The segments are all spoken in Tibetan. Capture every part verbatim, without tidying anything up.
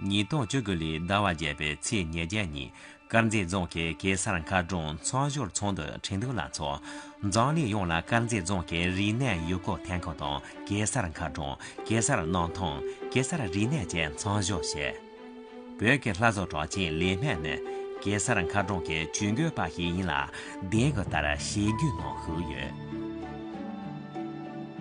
ཉིས་སྟོང་བཅུ་དགུ་ལོའི་ཟླ་བ་བརྒྱད་པའི་ཚེས་ཉེར་བརྒྱད་ཉིན། དཀར་མཛེས་རྫོང་གི་གེ་སར་མཁར་གྲོང་མཚམས་སྦྱོར་ཚོགས་འདུ་ཁྲིན་ཏུའུ་ལ་འཚོགས། འཛམ་གླིང་ཡོངས་ལ་དཀར་མཛེས་རྫོང་གི་རིག་གནས་ཡུལ་སྐོར་ཐད་ཁང་དང་གེ་སར་མཁར་གྲོང་། གེ་སར་གནམ་ཐང་། གེ་སར་རིག་གནས་བཅས་མཚམས་སྦྱོར་བྱས། བོད་ཀྱི་ལྷ་བཟོ་གྲགས་ཅན་ལི་སྨན་ནི་གེ་སར་མཁར་གྲོང་གི་ཇུས་འགོད་པ་ཞིག་ཡིན་ལ། གདན་གྱི་ལྟར་ཞི་རྒྱས་ནང་བཞུགས་ཡོད།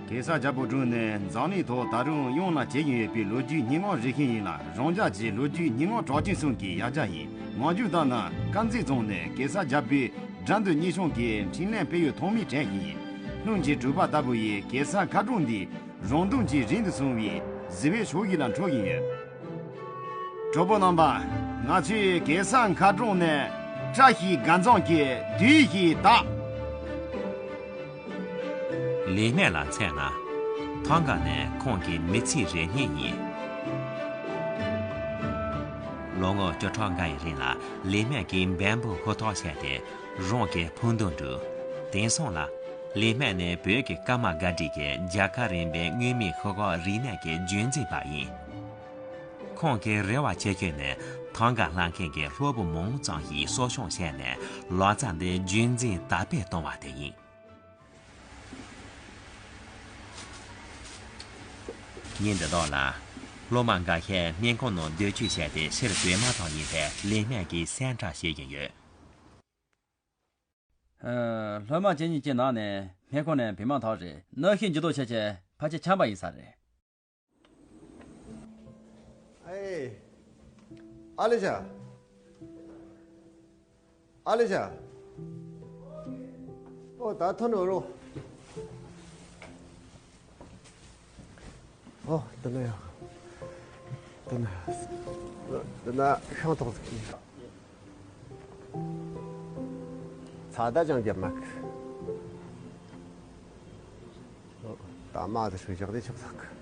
གེ་སར་རྒྱལ་པོ་སྒྲུང་ནི་འཛམ་གླིང་ཐོག་ད་རུང་ཡོངས་ལ་བྱེད་བཞིན་ཡོད་པའི་ལོ་རྒྱུས་སྙན་ངག་རིགས་ཤིག་ཡིན་ལ། རང་རྒྱལ་གྱི་ལོ་རྒྱུས་སྙན་ངག་གྲགས་ཅན་གསུམ་གྱི་ཡང་རྒྱ་ཡིན། ངག་རྒྱུན་ལྟར་ན། དཀར་མཛེས་རྫོང་ནི་གེ་སར་རྒྱལ་པོའི་དགྲ་འདུལ་གཉེར་སྐྱོང་གི་འཕྲིན་ལས་སྤེལ་ཡུལ་ཐོག་མའི་གྲས་ཤིག་ཡིན། ལྷུན་གྱིས་གྲུབ་པ་ལྟ་བུ་ཡི་གེ་སར་མཁར་གྲོང་འདི་རང་སྟོང་གི་རིང་དུ་སོང་བའི་གཟི་འོད་ཕྱོགས་བཞི་ལ་འཕྲོ་བཞིན་ཡོད། གྲོགས་པོ་རྣམ་པ། ང་ཚོའི་གེ་སར་མཁར་གྲོང་ནི་བཀྲ་ཤིས་དགའ་འཛོམས་ཀྱི་དུས་ཤིག་ད། ལི་སྨན་ལ་མཚོན་ན། ཐང་ག་ནི་ཁོང་གི་མི་ཚེའི་རེ་སྙེག་ཡིན། ལོ་ངོ་བཅུ་ཕྲག་འགའ་ཡི་རིང་ལ་ལི་སྨན་གྱིས་འབད་འབུངས་ཧུར་ཐག་བྱས་ཏེ་རང་གི་ཕུགས་འདུན་བསྒྲུབས། དེང་སང་ལ་ལི་སྨན་ནི་བོད་ཀྱི་ཀརྨ་སྒར་བགྲེས་ཀྱི་རྒྱལ་ཁབ་རིམ་པའི་མངོན་མིན་ཤོག་ཁག་རིག་གནས་ཀྱི་རྒྱུན་འཛིན་པ་ཡིན། ཁོང་གི་རེ་བ་ཆེ་ཤོས་ནི་ཐང་ག་ལྷ་མཁན་གྱི་སློབ་བུ་མང་ཙམ་ཞིག་གསོ་སྐྱོང་བྱས་ནས་ལག་རྩལ་འདི་རྒྱུན་འཛིན་དར་སྤེལ་གཏོང་བ་དེ་ཡིན། ཉིན་འདི་དག་ལ། སློབ་མ་འགའ་ཤས་སྨན་ཁང་ནང་སྡོད་བཅུག་བྱས་ཏེ་ཕྱིར་བྲོས་མ་ཐག་ཡིན་པས་ལི་སྨན་གྱིས་སེམས་ཁྲལ་བྱེད་བཞིན་ཡོད། ཨ། སློབ་མ་གཅིག་གཉིས་ཀྱི་ནང་ནས་སྨན་ཁང་ནས་བྲོས་མ་ཐག་རེད། གནམ་གཤིས་འགྱུར་ལྡོག་ཆེ་ཆེ་ཕལ་ཆེར་ཆམ་པ་ཡིན་ས་རེད། ཨེ། ཨ་ལེ་ཤ། ཨ་ལེ་ཤ། ཨོ་ད་ཐོན་འགྲོ་རོགས། ཨོ་དེ་ན་ཡ། དེ་ན་ཡ། དེ་ན་ཤང་ཐོག་ཟིག་ཡིན། ཚ་ད་ཅང་རྒྱབ་མ་ཁུ། ད་མ་དེ་ཧྲུའུ་ཞག་དེ་ཆགས་ཚག་གི།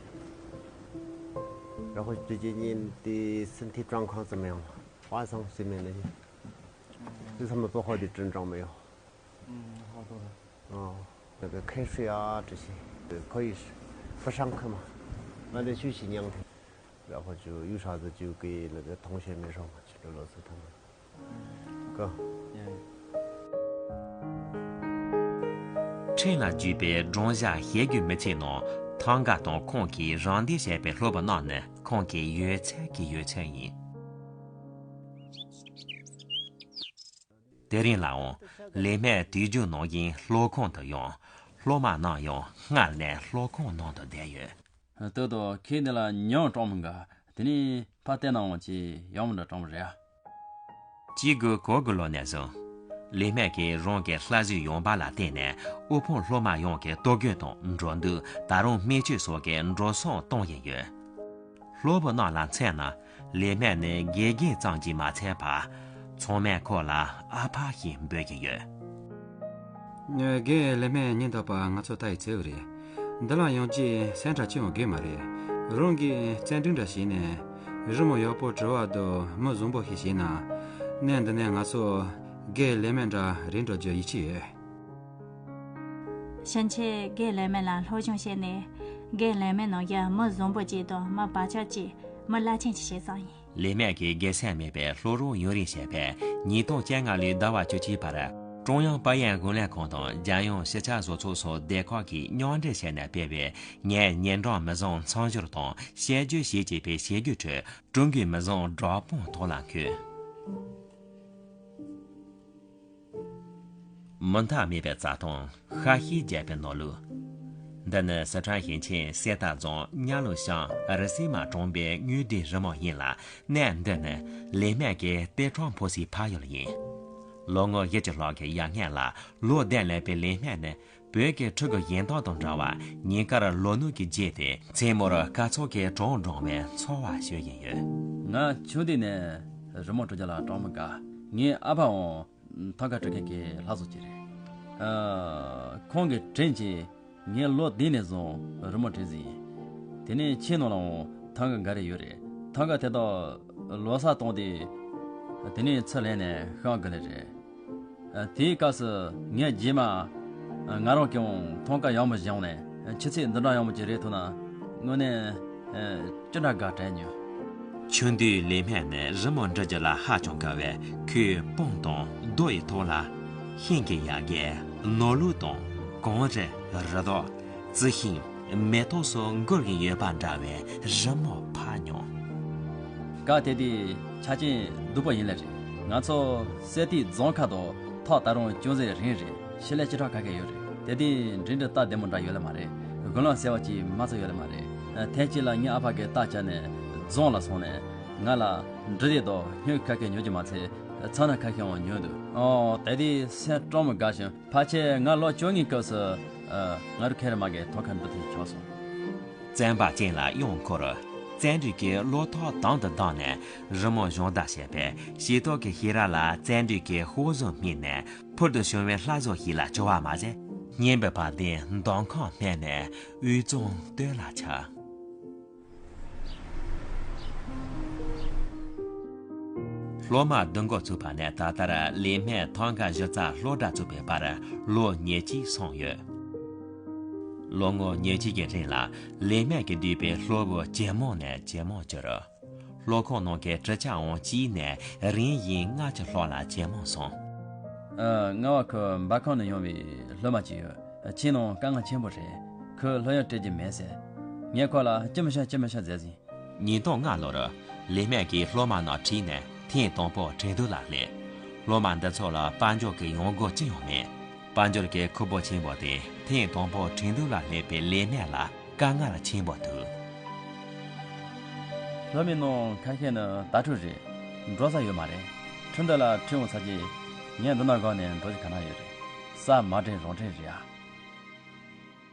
ར་ཧོ་ཅི་ཅི་ཉིན་དེ་སིན་ཐི་ཀྲང་ཁང་ཙམ་ཡང་ཧ་སང་སི་མེ་ནི། དེ་ཚང་མ་པོ་ཧོ་དེ་ཀྲིན་ཀྲང་མེ་ཡོ། ཧ་ཏོ་ར། ཨོ། དེ་གི་ཁེ་ཧྲི་ཨ་ཏི་ཤི། ཁོ་ཡི་ཧྥུ་ཧྲང་ཁི་མ། ང་དེ་ཆུ་ཤི་ཉང་ཐེ། ར་ཧོ་ཅུ་ཡུ་ཧྲ་ཟི་ཅུ་གི་ལ་གི་ཐོང་ཤེ་མེ་ཧྲོ་མ་ཆུ་ལོ་སི་ཐང་། ཀ། ཡ་ཡ། ཁྲིན་ལ་བརྒྱུད་པའི་སྒྲུང་བཞག་ཞེ་རྒྱུའི་མི་ཚེའི་ནང་ཐང་ག་དང་ཁོང་གིས་རམ་འདེགས་བྱས་པའི་སློབ་བུ་རྣམས་ནི་ཁོང་གི་ཡོད་ཚད་ཀྱི་ཡོད་ཚད་ཡིན། དེ་རིང་ལའང་ལི་སྨན་དུས་རྒྱུན་ནང་བཞིན་སློབ་ཁང་དུ་ཡོང་། སློབ་མ་རྣམས་ཡང་སྔར་ནས་སློབ་ཁང་ནང་དུ་བསྡད་ཡོད། ལྟོས་དང་ཁྱེད་འདི་ལ་ཉམས་སྤྲང་མི་འགའ། དེ་ནས་ཕ་བལྟས་ན་འོང་ཅི་ཡག་མི་འདྲ་སྤྲང་མི་རེད་ཨ། གཅིག་དགུ་གོ་དགུ་ལོ་ནས་བཟུང་། ལི་སྨན་གྱིས་རང་གི་ལྷ་བཟོའི་ཡོང་འབབ་ལ་བརྟེན་ནས་དབུལ་ཕོངས་སློབ་མ་ཡོངས་ཀྱི་སྟོབས་རྒྱུན་དང་འགྲོ་འདུག་ད་རུང་སྨན་བཅོས་སོགས་ཀྱི་འགྲོ་སོང་གཏོང་བཞིན་ཡོད། སློབ་བུ་རྣམས་ལ་མཚོན་ན། ལི་སྨན་ནི་དགེ་རྒན་ཙམ་གྱིས་མ་ཚད་པར། ཚང་མས་ཁོ་ལ་ཨ་ཕ་ཞེས་འབོད་ཀྱིན་ཡོད། རྒན་ལི་སྨན་ཉིན་རྟག་པར་ང་ཚོ་ལྟ་ཡི་འཚོལ་བ་རེད། འདི་ལ་ཡོང་རྒྱུའི་སེམས་ཁྲལ་ཅི་ཡང་དགོས་མ་རེད། རང་གིས་བཙན་སྒྲིག་འདྲ་བྱས་ནས་རི་མོ་ཡག་པོ་བྲི་བ་དང་མི་བཟང་པོ་ཞིག་བྱས་ན། གནས་འདི་ནས་ང་ཚོ་རྒན་ལི་སྨན་འདྲ་རེད་འགྲོ་རྒྱུ་ཡིད་ཆེས་ཡོད། ཕྱིན་ཆད་རྒན་ལི་སྨན་ལ་སློབ་སྦྱོང་བྱས་ནས། རྒན་ལི་སྨན་ནང་བཞིན་མི་བཟང་པོ་ཅིག་དང་མི་བག་ཆགས་ཅིག་མི་རླབས་ཆེན་ཅིག་བྱེད་བསམ་ཡིན། ལི་སྨན་གྱིས་དགེ་མཚན་མེད་པའི་སློབ་རོགས་ཡུན་རིང་བྱས་པས། ཉིས་སྟོང་བཅོ་ལྔ་ལོའི་ཟླ་བ་བཅུ་གཅིག་བར། ཀྲུང་དབྱང་དཔལ་ཡོན་ཨུ་ལྷན་ཁང་དང་རྒྱལ་ཡོངས་སྤྱི་ཁྱབ་བཟོ་ཚོགས་སོགས་སྡེ་ཁག་གིས་མཉམ་འབྲེལ་བྱས་ནས་སྤེལ་བའི་ངའི་ཉེ་འབྲེལ་མི་བཟང་མཚམས་སྦྱོར་དང་དཔྱད་བརྗོད་ཞེས་བྱས་པའི་ཞིབ་འཇུག་ཁྲོད། ཀྲུང་གོའི་མི་བཟང་གྲགས་པོའི་ཐོག་ལ་འཁོད། མུ་མཐའ་མེད་པའི་རྩྭ་ཐང་། ཤ་ཤེད་རྒྱས་པའི་ནོར་ལུག་འདི་ནི་སི་ཁྲོན་ཞིང་ཆེན་གསེར་རྟ་རྫོང་གཉག་ལུ་ཤང་རི་སིལ་མ་གྲོང་པའི་དངུལ་ལྡན་རི་མོ་ཡིན་ལ། གནས་འདི་ནི་ལི་སྨན་གྱི་ལྟེ་ཁྲག་འཕོ་སའི་ཕ་ཡུལ་ཡིན། ལོ་ངོ་བཞི་བཅུ་ལྷག་གི་ཡར་སྔོན་ལ། ལོ་བདུན་ལོན་པའི་ལི་སྨན་ནི། བོད་ཀྱི་ཕྲུ་གུ་གཞན་དག་དང་འདྲ་བར་ཉིན་དཀར་ལོ་སྣུམ་གྱིས་རྒྱས་ཏེ། མཚན་མོར་སྐར་ཚོགས་ཀྱི་གྲངས་བགྲང་བའི་འཚོ་བ་སྤྱོད་བཞིན་ཡོད། ང་ཆུང་དུས་ནས་རི་མོ་བྲི་རྒྱུ་ལ་སྤྲང་མི་དགའ། ངའི་ཨ་ཕའང་ཐང་ག་བྲི་མཁན་གྱི་ལྷ་བཟོ་ཅིག་རེད། ཨ། ཁོང་གི་དྲིན་གྱིས་ངས་ལོ་བདུན་ནས་བཟུང་རི་མོ་བྲིས་ཟིན་ཡིན། དེ་ནས་ཁྱིམ་ནང་ལའང་ཐང་ག་འགའ་རེ་ཡོད་རེད། ཐང་ག་དེ་དག་ལོ་གསར་གཏོང་དུས། དེ་ནས་ཚུར་ལེན་ནས་བཤམས་དགོས་ལེ་རེད། ཨ། དེའི་སྐབས་སུ་ངའི་རྗེས་མ། ཨ། ང་རང་གིས་ཡང་ཐང་ག་ཡག་མོ་བཞེངས་ནས་ཆུ་ཚོད་འདི་འདྲ་ཡག་མོ་ཅིག་རེག་ཐུབ་ན་དངོས་གནས། ཨ། ཅི་འདྲ་དགའ་དྲན་མྱོང་། ཆུང་དུས་ལི་སྨན་ནི་རི་མོ་འབྲི་རྒྱུ་ལ་ཧ་ཅང་དགའ་བས། ཁོས་སྤང་དང་རྡོ་ཡི་ཐོག་ལ་ཤིང་གི་ཡལ་ག་ནོར་ལུག་དང་གངས་རི། རི་དྭགས། རྩི་ཤིང་། མེ་ཏོག་སོགས་འགོད་ཀྱིན་ཡོད་པ་འདྲ་བའི་རི་མོ་ཕར་མྱོང་། སྐབས་དེ་དུས་ཆ་རྐྱེན་སྡུག་པོ་ཡིན་ལེ་རེད། ང་ཚོ་སེ་ཏི་རྫོང་ཁ་དང་ཐག་ད་རུང་ཅུང་ཟད་རིང་རེད། ཕྱི་ལས་ཅི་དྲག་ཁ་ཁ་ཡོད་རེད། དེ་དུས་འགྲིམ་འགྲུལ་སྟབས་བདེ་མོ་འདྲ་ཡོད་ལེ་མ་རེད། གུ་ལང་ཟེར་བ་ཅིག་མ་ཚོར་ཡོད་ལེ་མ་རེད། ཐེངས་གཅིག་ལ་ངའི་ཨ་ཕ་གིས་རྟ་བཅག་ནས་རྫོང་ལ་སོང་ནས་ང་ལ་འབྲི་དེབ་དང་སྨྱུ་གུ་ཁ་ཤས་ཉོ་རྒྱུ་མ་ཚད་ཚ་ན་ཁ་ཤས་འང་ཉོས་འདུག་ཨོ། དེ་དུས་སེམས་སྤྲོ་མོ་དགའ་ཞིང་། ཕལ་ཆེར་ང་ལོ་བཅུ་གཉིས་སྐབས་སུ། ཨ། ང་རུ་ཁེ་རི་མ་གི་ཐོག་ཁ་འབུད་དུ་ཆོག་སོང་། བཙན་པ་ཅན་ལ་གཡང་འཁོར། བཙན་འབྲུག་གིས་བློ་ཐག་དམ་དུ་བསྡམས་ནས་རི་མོ་སྦྱོང་བརྡར་བྱས་པས། ཤེས་རྟོགས་ཀྱི་ཤེས་རབ་ལ་བཙན་འབྲུག་གིས་ཕོགས་བཟོ་སྨིན་ནས་ཕུལ་དུ་བྱུང་བའི་ལྷ་བཟོ་ཞིག་ལ་གྱུར་བ་མ་ཟད། སྙན་པའི་བ་དན་མདངས་ཁམས་སྨད་ནས་དབུས་གཙང་སྟོད་ལ་ཁྱབ། སློབ་མ་བསྡུ་འགོ་ཚུགས་པ་ནས་ད་ལྟར་ལི་སྨན་ཐང་ག་གཞི་རྩ་སློབ་གྲྭ་བཙུགས་པའི་བར་ལོ་ཉེར་གཅིག་སོང་ཡོད། ལོ་ངོ་ཉེར་གཅིག་གི་རིང་ལ་ལི་སྨན་གྱིས་བསྡུས་པའི་སློབ་བུ་ཇེ་མང་ནས་ཇེ་མང་གྱུར། སློབ་ཁང་ནང་གི་གྲུ་ཆ་འང་གཅིག་ནས་རིམ་བཞིན་ལྔ་བཅུ་ལྷག་ལ་ཇེ་མང་སོང་། ཨ། རྔ་བ་ཁུལ་འབར་ཁམས་ནས་ཡོང་བའི་སློབ་མ་ཅིག་ཡོད། ཁྱིམ་ནང་དཀའ་ངལ་ཆེན་པོ་རེད། ཁོས་སློབ་ཡོན་སྤྲད་རྒྱུ་མེད་ཟེར། ངས་ཁོ་ལ་ཅི་མི་ཤེས་ཅི་མི་ཤེས་ཟེར་ཟིན། ཉིས་སྟོང་ལྔ་ལོར་ལི་སྨན་གྱིས་སློབ་མ་རྣམས་ཁྲིད་ནས་ཐེངས་དང་པོ་ཁྲིན་ཏུའུ་ལ་སླེབས། སློབ་མ་འདི་ཚོ་ལ་དཔལ་འབྱོར་གྱི་ཡོང་སྒོ་ཅི་ཡང་མེད། དཔལ་འབྱོར་གྱི་ཁུར་པོ་ཆེན་པོ་དེས་ཐེངས་དང་པོ་ཁྲིན་ཏུའུ་ལ་སླེབས་པའི་ལི་སྨན་ལ་དཀའ་ངལ་ཆེན་པོ་འདུག་སློབ་མའི་ནང་ཁ་ཤས་ནི་དྭ་ཕྲུག་རེད། འགྲོ་ས་ཡོད་མ་རེད། ཁྲིན་ཏུའུ་ལ་ཁྲིད་འོང་ཚར་རྗེས་ངས་འདི་ན་སྒང་ནས་འགྲོ་རྒྱུ་ག་ན་ཡོད་རེད། ས་མ་འདྲེན་རང་འདྲེན་རེད་ཨ།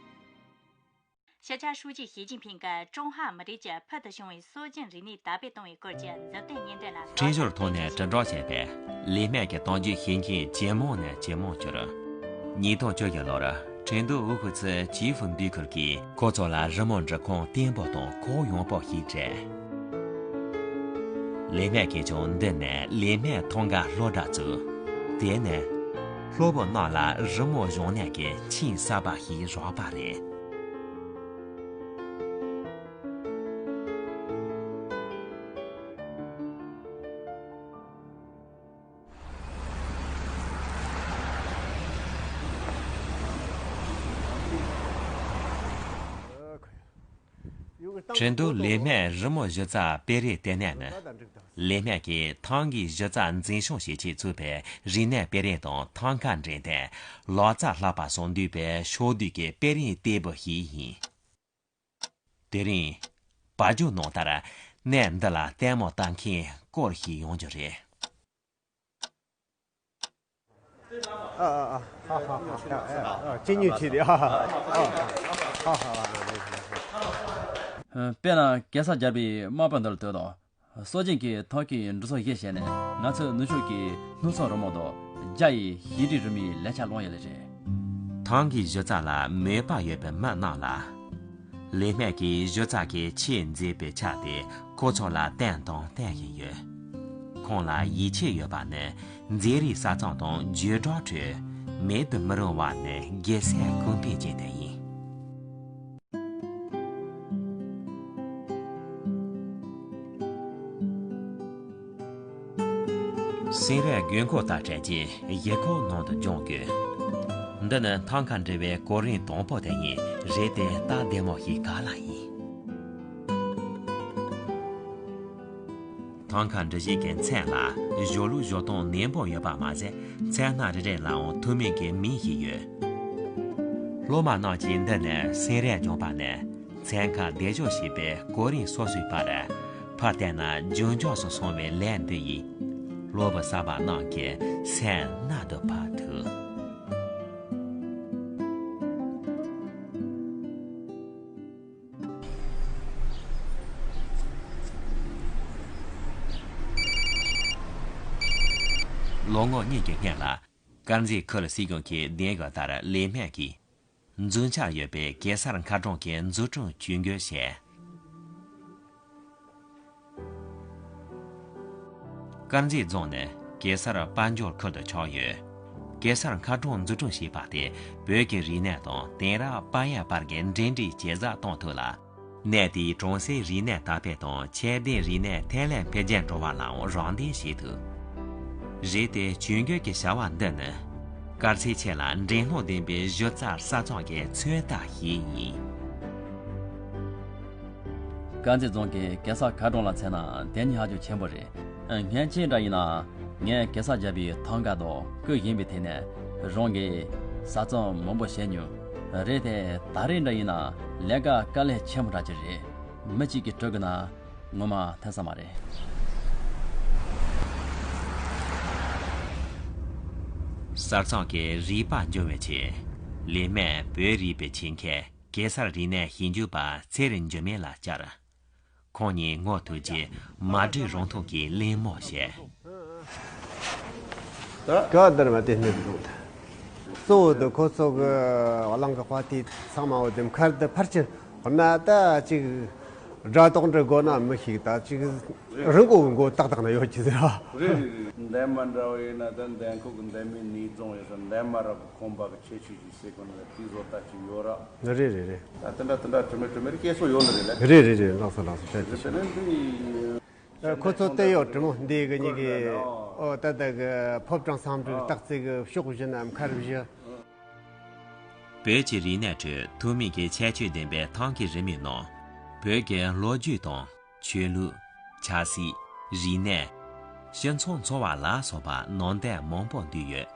习近平གིས་ཀྲུང་ཧྭ་མི་རིགས་ཀྱི་ཕུལ་དུ་བྱུང་བའི་སྲོལ་རྒྱུན་རིག་གནས་དར་སྤེལ་གཏོང་བའི་སྐོར་གྱི་མཛུབ་སྟོན་སྙན་སྒྲོན་ལ། འཕྲིན་སྦྱོར་ཐོག་ནས་དྲིལ་བསྒྲགས་བྱས་པས་ལི་སྨན་གྱི་གཏམ་རྒྱུད་ཤེས་མཁན་ཇེ་མང་ནས་ཇེ་མང་གྱུར། ཉིས་སྟོང་བཅུ་བཞི་ལོར་ཁྲིན་ཏུའུ་ཝུའུ་ཧུའེ་ཙི་ཅི་ཧྥུ་འདུས་ཁུལ་གྱིས་ཁོ་ཚོ་ལ་རི་མོ་འབྲི་ཁང་བརྟན་པོ་དང་གུ་ཡངས་པོ་ཞིག་སྤྲད། ལི་སྨན་གྱིས་ཀྱང་འདི་ནས་ལི་སྨན་ཐང་ག་སློབ་གྲྭ་བཙུགས། དེ་ནི་སློབ་བུ་རྣམས་ལ་རི་མོ་སྦྱོང་ནས་ཀྱི་ཆིངས་གསར་པ་ཞིག་རག་པ་རེད། ཁྲིན་ཏུའུ་ལི་སྨན་རི་མོ་གཞི་རྩ་སྤེལ་རེས་ལྟེ་གནས་ནི། ལི་སྨན་གྱིས་ཐང་གའི་གཞི་རྩ་འཛིན་སྐྱོང་བྱེད་ཆེད་བཙུགས་པའི་རིག་གནས་སྤེལ་རེས་དང་ཐང་ག་འབྲེལ་མཐུད། ལོ་ཙཱ་བསླབ་པ་སོགས་འདུས་པའི་ཕྱོགས་བསྡུས་ཀྱི་སྤེལ་རེས་བརྟན་པོ་ཞིག་ཡིན། དེ་རིང་། པར་བརྒྱུད་ནང་ལྟར། གནས་འདི་ལ་ལྟད་མོ་ལྟ་མཁན་སྐོར་ཞིག་ཡོང་རྒྱུ་རེད། ཨ་ཨ་ཨ་ཧ་ཧ་ཧ་ཨ་ཨ་ཅི་ཉོས་བྱས་རེད། ཨ་ཨ་ཨ་ཧ་ཧ་ཨ། དཔེར་ན་གེ་སར་རྒྱལ་པོའི་དམག་དཔོན་འདི་ལ་ལྟོས་དང་། སྲོལ་རྒྱུན་གྱི་ཐང་གའི་འབྲི་སྲོལ་གཞིར་བྱས་ནས་ང་ཚོས་ནུབ་ཕྱོགས་ཀྱི་སྣུམ་སྲང་རི་མོ་དང་རྒྱ་ཡི་ཞི་བདེ་རི་མོའི་ལེགས་ཆ་བླངས་ཡོད་ལེ་རེད། ཐང་གའི་གཞི་རྩ་ལ་མོས་པ་ཡོད་པའི་མི་རྣམས་ལ། ལི་སྨན་གྱིས་གཞི་རྩ་གི་ཆེས་མཛེས་པའི་ཆ་དེ་ཁོ་ཚོ་ལ་བསྟན་དང་བསྟན་བཞིན་ཡོད། ཁོང་ལ་ཡིད་ཆེས་ཡོད་པ་ནི་མཛེས་རིག་ས་མཚམས་དང་བརྗོད་གྲྭ་ཁྲོད་མེད་དུ་མི་རུང་བ་ནི་དགེ་སེམས་ཀུན་ཕན་ཅན་དེ་ཡིན། སེང་རས་དགོས་མཁོ་དང་བྲལ་རྗེས་གཞིས་ཁོག་ནང་དུ་སྦྱོང་དགོས། འདི་ནི་ཐང་ག་འབྲི་བའི་གོ་རིམ་དང་པོ་དེ་ཡིན། རེད་དེ་སྟབས་བདེ་མོ་ཞིག་ག་ལ་ཡིན། ཐང་ག་འབྲི་བྱེད་ཀྱི་མཚན་ལ་བཞོ་ལུགས་བཞོ་སྟངས་ནན་པོ་ཡོད་པ་མ་ཟད། མཚན་སྣ་རེ་རེ་ལའང་ཐུན་མིན་གྱི་མིང་ཞིག་ཡོད། སློབ་མ་རྣམས་ཀྱིས་འདི་ནས་སེང་རས་སྦྱོང་པ་ནས། མཚན་གང་བསྡད་ཞོར་བྱེད་པའི་གོ་རིམ་སོ་སོའི་བར། ཕར་བལྟས་ན་རྒྱུན་འཇོག་སུ་སོང་བའི་ལས་འདི་ཡིས། སློབ་བུ་གསར་པ་རྣམས་ཀྱི་སེམས་རྣལ་དུ་ཕབ་ཐུབ། ལོ་ངོ་གཉིས་ཀྱི་སྔོན་ལ། དཀར་མཛེས་ཁུལ་སྲིད་གཞུང་གིས་བདེན་དཔང་ལྟར་ལི་སྨན་གྱིས། འཛུགས་འཆར་ཡོད་པའི་གེ་སར་མཁར་གྲོང་གི་འཛུགས་སྐྲུན་ཇུས་འགོད་བྱས། དཀར་མཛེས་རྫོང་ནི་གེ་སར་དཔལ་འབྱོར་ཁུལ་དུ་ཆགས་ཡོད། གེ་སར་མཁར་གྲོང་འཛུགས་སྐྲུན་བྱས་པ་དེས་བོད་ཀྱི་རིག་གནས་དང་དེང་རབས་དཔལ་ཡོན་བར་གྱི་འབྲེལ་འདྲིས་ཇེ་ཟབ་གཏོང་ཐུབ་ལ། གནས་དེའི་གྲོང་གསེབ་རིག་གནས་དར་སྤེལ་དང་ཁྱད་ལྡན་རིག་གནས་ཐད་ལན་འཕེལ་རྒྱས་འགྲོ་བ་ལའང་རོགས་འདེགས་བྱེད་ཐུབ། རེད་དེ། ཇུས་འགོད་ཀྱི་བྱ་བ་འདི་ནི་དཀར་ཚེ་ཆེ་ལ་འགྲན་སློང་ལྡན་པའི་གཞི་རྩ་གསར་རྩོམ་གྱི་མཚོན་རྟགས་ཤིག་ཡིན། དཀར་མཛེས་རྫོང་གི་གེ་སར་མཁར་གྲོང་ལ་མཚོན་ན་དེ་ནི་ཧ་ཅང་ཆེན་པོ་རེད། སྔན་ཆད་འདྲ་ཡིན་ན་ངས་གེ་སར་རྒྱལ་པོའི་ཐང་ག་དང་སྐུ་བཞེངས་པའི་ཐད་ནས་རང་གིས་གསར་རྩོམ་མང་པོ་བྱས་མྱོང་། རེད་དེ། ད་རེས་འདྲ་ཡིན་ན་ལས་ཀ་དཀའ་ལས་ཆེན་པོ་འདྲ་ཅིག་རེད། མི་གཅིག་གིས་གྲུབ་དགོས་ན་ངོ་མ་ཐེབས་ས་མ་རེད། གསར་རྩོམ་གྱི་རིག་པ་འབྱུང་བའི་ཆེད། ལི་སྨན་བོད་རིག་པའི་ཆེད་མཁས་གེ་སར་རིག་གནས་ཞིབ་འཇུག་པ་ཚེ་རིང་འགྱུར་མེད་ལ་བཅར། ཁོང་ཉིད་ངོ་ཐུག་རྗེས་མ་བགྲོས་རང་ཐུག་གིས་གླེང་མོལ་བྱས། ག་འདིར་མ་དེ་སྣེ་འདུག་གཙོ་བོ་འདི་ཁོ་ཚོ་གི་གླིང་གི་དཔའ་རྟུལ་ཚང་མ་འོ་དེ་མཁར་འདི་ཕར་ཕྱིན་འོ་ན་ད་ཅིག་སྒྲ་དོག་འདྲི་དགོས་ན་མི་ཤེས། ད་ཅིག་རི་མགོ་མགོ་ཏག་ཏག་ན་ཡོད་ཀྱི་ཟེར་བ། རེད་རེད་རེད། འདན་མ་འདྲ་བ་ཡིན་ན་ད་འདན་ཁོག་གི་འདན་མའི་ནས་རྫོང་ཡོད་ས། འདན་མ་ར་བ་ཁོང་པ་གི་ཁྱད་ཆོས་ཀྱི་སེ་ཀུན་ལ་དེའི་བཟོ་ལྟ་ཅིག་ཡོད་ར། རེད་རེད་རེད། ད་དེ་འདྲ་དེ་འདྲ་དྲི་མེད་དྲི་མེད་སྐྱེ་སོ་ཡོད་ནི་རེད་ལ། རེད་རེད་རེད། ལགས་སོ་ལགས་སོ། ཐལ་ཆེ་ཆེ། དེ་ནས་འདི་ཁོ་ཚོ་བལྟས་ཡོད་དྲི་མོ་འདི་གི་གཉིས་ཀྱི་ཨོ་ད་ལྟ་གི་ཕོ་བྲང་སང་འབྲུག་སྟག་རྩེ་གི་ཕྱོགས་བཞི་ན་མཁར་བཞི། བོད་ཀྱི་རིག་གནས་ཁྲོད་ཐུན་མིན་གྱི་ཁྱད་ཆོས་ལྡན་པའི་ཐང་གའི་རི་མོའི་ནང་། བོད་ཀྱི་ལོ་རྒྱུས་དང་། ཆོས་ལུགས། ཆབ་སྲིད། རིག་གནས། སྤྱི་ཚོགས་འཚོ་བ་ལ་སོགས་པ་ནང་དོན་མང་པོ་འདུས་ཡོད།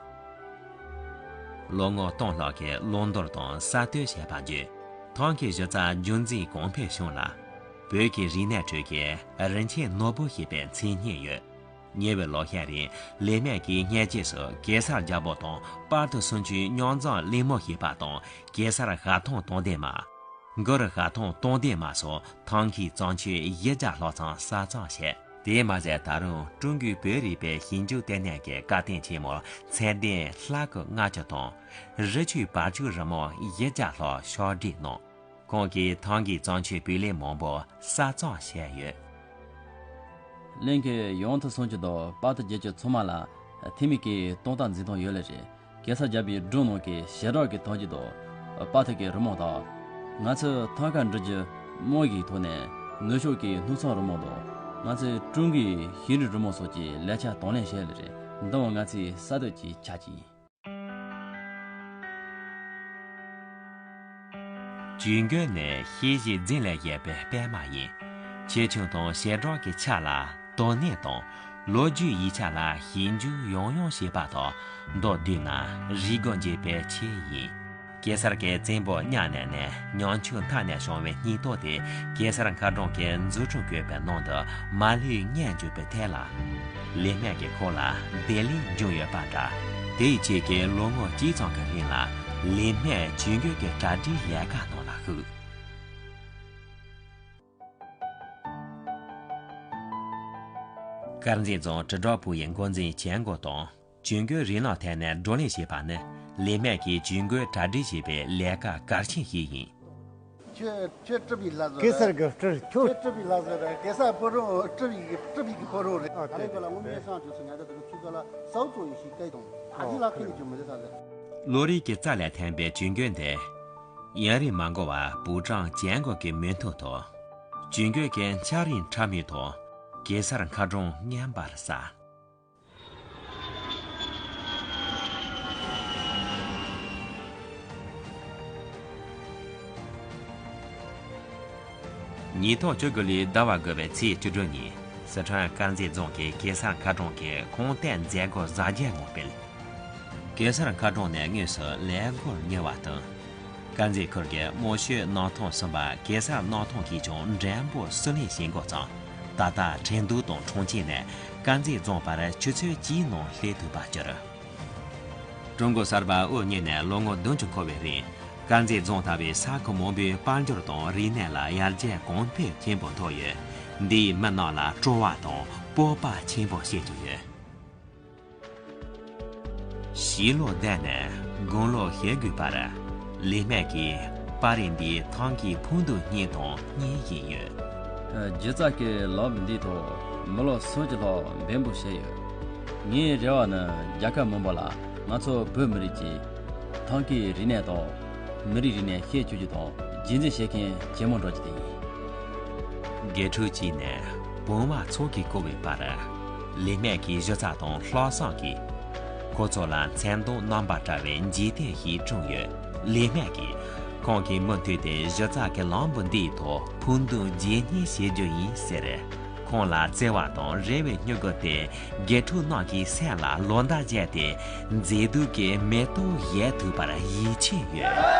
ལོ་ངོ་སྟོང་ལྷག་གི་བླང་དོར་དང་གསར་གཏོད་བྱས་པ་བརྒྱུད། ཐང་གའི་གཞི་རྩ་རྒྱུན་འཛིན་གོང་འཕེལ་བྱུང་ལ། བོད་ཀྱི་རིག་གནས་ཁྲོད་ཀྱི་རིན་ཆེན་ནོར་བུ་ཞེས་པའི་མཚན་སྙན་ཡོད། ཉེ་བའི་ལོ་ཤས་རིང་ལི་སྨན་གྱིས་སྔ་རྗེས་སུ་གེ་སར་རྒྱལ་པོ་དང་དཔའ་རྟུལ་སུམ་ཅུའི་མྱོང་བཟང་གླེང་མོལ་བྱས་པ་དང་། གེ་སར་ཤ་ཐང་སྟོང་ལྡན་མ། གུ་རུ་ཤ་ཐང་སྟོང་ལྡན་མ་སོགས་ཐང་གའི་བརྩམས་ཆོས་བཞི་བརྒྱ་ལྷག་ཙམ་གསར་རྩོམ་བྱས། དེས་མ་ཟད་ད་རུང་ཀྲུང་གོའི་བོད་རིག་པའི་ཞིབ་འཇུག་ལྟེ་གནས་ཀྱི་བཀའ་བསྟན་ཆེན་མོ་ཚད་ལྡན་ལྷ་སྐུ་ལྔ་བཅུ་དང་། རི་ཆུའི་བར་ཆུ་རི་མོ་བཞི་བརྒྱ་ལྷག་ཕྱོགས་བསྒྲིགས་གནང་། ཁོང་གིས་ཐང་གའི་བརྩམས་ཆོས་སྤུས་ལེགས་མང་པོ་གསར་རྩོམ་བྱས་ཡོད། གླིང་གི་ཡང་ཐུ་སུམ་ཅུ་དང་དཔའ་རྟུལ་བརྒྱད་ཅུ་ཚང་མ་ལ་ཐེ་མི་ཀའི་སྟོང་རྟགས་འཛིན་སྟངས་ཡོད་ལེ་རེད། གེ་སར་རྒྱལ་པོའི་སྒྲུང་ནང་གི་བྱེ་བྲག་གི་ཐང་གའི་དང་། དཔའ་རྟུལ་གྱི་རི་མོ་དང་། ང་ཚོས་ཐང་ག་འབྲི་རྒྱུ་རྨང་གཞིའི་ཐོག་ནས་ནུབ་ཕྱོགས་ཀྱི་སྣུམ་སྲང་རི་མོ་དང་། ང་ཚོས་ཀྲུང་གོའི་ཤེས་རིག་རི་མོ་སོགས་ཀྱི་ལེགས་ཆ་དང་ལེན་བྱས་ལེ་རེད། འདི་བ་ང་ཚོའི་གསར་གཏོད་ཀྱི་ཆ་ཅིག་ཡིན། ཇུས་འགོད་ནི་ཤེས་བཞིན་རྫུན་ལས་བྱས་པའི་པད་མ་ཡིན། ཆེ་ཆུང་དང་བྱེ་བྲག་གི་ཆ་ལ་དོ་ནན་དང་། ལོ་རྒྱུས་ཡིག་ཆ་ལ་ཞིབ་འཇུག་ཡང་ཡང་བྱེད་པ་དང་། མདོར་བསྡུས་ན་རིག་སྒོ་འབྱེད་པའི་ཆེད་ཡིན། གེ་སར་གྱི་བཙན་པོ་མྱ་ངན་ནས་ཉམ་ཆུང་མཐའ་ནས་བྱུང་བའི་སྙིང་སྟོབས་དེ་གེ་སར་མཁར་གྲོང་གི་འཛུགས་སྐྲུན་བཀོད་པའི་ནང་དུ་མ་ལུས་རྙེད་འཇུག་པའི་ཐད་ལ། ལི་སྨན་གྱིས་ཁོང་ལ་བདེ་ལེགས་འབྱུང་ཡོད་པ་འདྲ། དེའི་རྗེས་ཀྱི་ལོ་ངོ་གཅིག་ཙམ་གྱི་རིང་ལ་ལི་སྨན་ཇུས་འགོད་ཀྱི་གྲ་སྒྲིག་ལས་ཀ་ནང་ལ་ཞུགས། དཀར་མཛེས་རྫོང་དྲིལ་བསྒྲགས་པུའུ་ཡི་འགོ་འཛིན་བྱེད་སྒོ་དང་། ཇུས་འགོད་རིགས་ལམ་ཐད་ནས་བགྲོ་གླེང་བྱས་པ་ནི་ལི་སྨན་གྱིས་ཇུས་འགོད་གྲ་སྒྲིག་བྱེད་པའི་ལས་ཀ་གལ་ཆེན་ཞིག་ཡིན། ཁྱོད་ཁྱོད་སྤྲུལ་པའི་ལྷ་ཟེར། གེ་སར་གྱི་སྤྲུལ་ཁྱོད། ཁྱོད་སྤྲུལ་པའི་ལྷ་ཟེར། གེ་སར་ཕོ་རོག་སྤྲུལ་པའི་སྤྲུལ་པའི་གི་ཕོ་རོག་རེད། ཨ་ད་རེས་ཁོ་ལ་ངོ་མས་སང་བྱུང་སོང་། ང་ད་དུ་ཁྱོད་ཚོ་ལ་སའུ་ཙོ་ཡི་ཞིག་སྐད་དང་ཨ་ཇི་ལ་ཁེ་ནི་ཅུ་མི་དེ་ད་ཟེར། བློ་རིག་གི་རྩལ་ལས་ཐོན་པའི་ཇུས་འགོད་འདི། ཡུན་རིང་མ་འགོར་བར་པུའུ་ཀྲང་ཅན་གོ་གི་མོས་མཐུན་ཐོག་ཇུས་འགོད་ཀྱི་འཆར་རིམ་འཁྲབ་མུས་ཐོག་གེ་སར་མཁར་གྲོང་བརྙན་པར་གསལ། ཉིས་སྟོང་བཅུ་དགུ་ལོའི་ཟླ་བ་དགུ་པའི་ཚེས་བཅུ་དྲུག་ཉིན་སི་ཁྲོན་དཀར་མཛེས་རྫོང་གི་གེ་སར་མཁར་གྲོང་གི་ཁང་སྟེང་མཛད་སྒོ་གཟབ་རྒྱས་ངང་སྤེལ། གེ་སར་མཁར་གྲོང་ནས་དངོས་སུ་ལས་སྒོར་གཉེར་བ་དང་། དཀར་མཛེས་ཁུལ་གྱི་རྨོ་ཤོད་གནམ་ཐང་གསུམ་པ་གེ་སར་གནམ་ཐང་གིས་ཀྱང་མགྲོན་པོ་བསུ་ལེན་བྱེད་འགོ་བརྩམས། ད་ལྟ་ཁྲེང་ཏུའུ་དང་ཁྲུང་ཆིང་ནས་དཀར་མཛེས་རྫོང་བར་ཆུ་ཚོད་གཅིག་ནང་སླེབས་ཐུབ་པར་གྱུར། ཀྲུང་གོ་གསར་པ་དབུ་བརྙེས་ནས་ལོ་ངོ་བདུན་ཅུ་འཁོར་བའི་རིང་། དཀར་མཛེས་རྫོང་ལྟ་བུའི་ས་ཁུལ་མང་པོའི་དཔལ་འབྱོར་དང་རིག་གནས་ལ་ཡར་རྒྱས་གོང་འཕེལ་ཆེན་པོ་ཐོབ་ཡོད། འདིས་མི་རྣམས་ལ་སྤྲོ་བ་དང་སྤོབས་པ་ཆེན་པོ་སྐྱེ་བཅུག་ཡོད། ཕྱི་ལོགས་བསྡད་ནས་དགུང་ལོ་བཞི་བརྒྱད་བར། ལི་སྨན་གྱིས་པར་རིས་འདིའི་ཐང་གའི་ཕུག་འདུན་སྙིང་དང་སྙིང་བཞིན་ཡོད། སྒྱུ་རྩལ་གྱི་ལམ་འདིའི་ཐོག་མི་ལོ་སུམ་ཅུ་ལྷག་འབད་འབུངས་བྱས་ཡོད། ངའི་རེ་བ་ནི་རྒྱལ་ཁབ་མི་འབོར་ལ་ང་ཚོ་བོད་མི་རིགས་ཀྱིས་ཐང་གའི་རིག་གནས་དང་མི་རིགས་རིག་གནས་ཤེས་བཅུག་རྒྱུ་དང་རྒྱུན་འཛིན་བྱེད་མཁན་ཇེ་མང་འགྲོ་རྒྱུ་དེ་ཡིན། དགེ་ཕྲུག་གཅིག་ནས་བུང་བ་ཚོ་གིས་བསྐོར་བའི་བར། ལི་སྨད་ཀྱི་གཞི་རྩ་དང་ལྷག་བསམ་གྱིས། ཁོ་ཚོ་ལ་མཚན་མཐོང་རྣམ་པར་བཀྲ་བའི་འཇིག་རྟེན་ཞིག་བསྐྲུན་ཡོད། ལི་སྨད་ཀྱིས། ཁོང་གིས་མུ་མཐུད་དེ་གཞི་རྩ་གི་ལམ་བུ་འདིའི་ཐོག་ཕུགས་འདུན་ཇེ་ཉེ་བྱེད་རྒྱུ་ཡིན་ཟེར། ཁོང་ལ་བརྩེ་བ་དང་རེ་བའི་མྱུ་གུ་དེ་དགེ་ཕྲུག་རྣམས་ཀྱི་སེམས་ལ་ལོ་ཟླ་བརྒྱད་དེ་མཛེས་སྡུག་གི་མེ་ཏོག་བཞད་ཐུབ་པར་ཡིད་ཆེས་ཡོད།